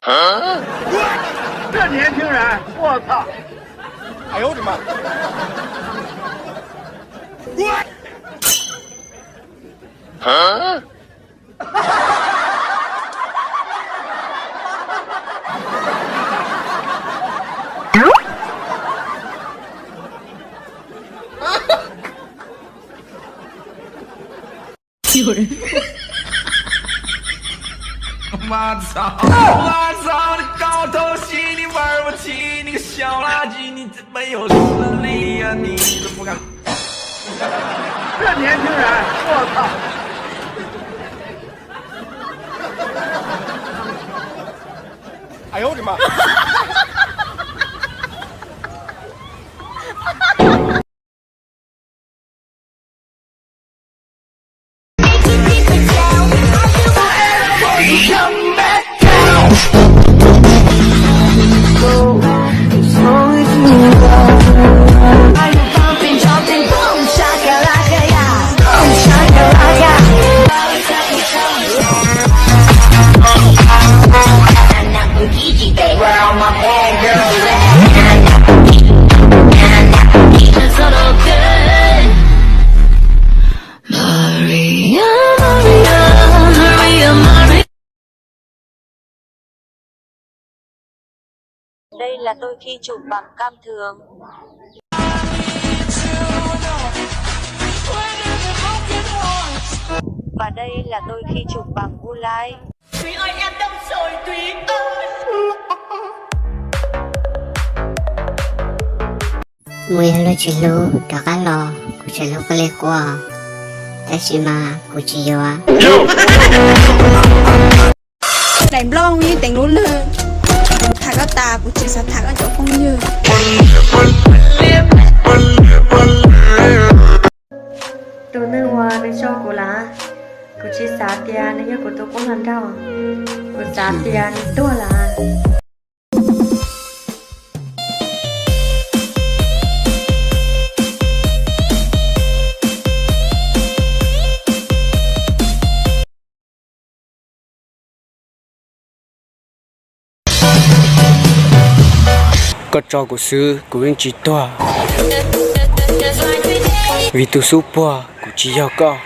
这年轻人，我操！哎呦我的妈！我操！我操！你高头戏，你玩不起，你个小垃圾，你没有实力呀、你怎么敢？这年轻人，我操！哎呦我的妈！Đây là tôi khi chụp bằng cam thường. Và đây là tôi khi chụp bằng u lai. Mus yog luag tsis hlub rov qab los, kuv tseem hlub koj li quaj, tab sis mas kuv tsis yuav. Daim nplog yeej teev lub lwg, tham koj tas kuv tsis xav tham koj cov phooj ywg. Tus neeg uas nws tso kuv lawm, kuv tsis xav tias nws yog kuv tus qub hluas nraug, kuv xav tias nws tuag lawm. Koj tso kuv xwb kuv yeej tsis tuag, vim tus xub puag kuv tsis yog koj.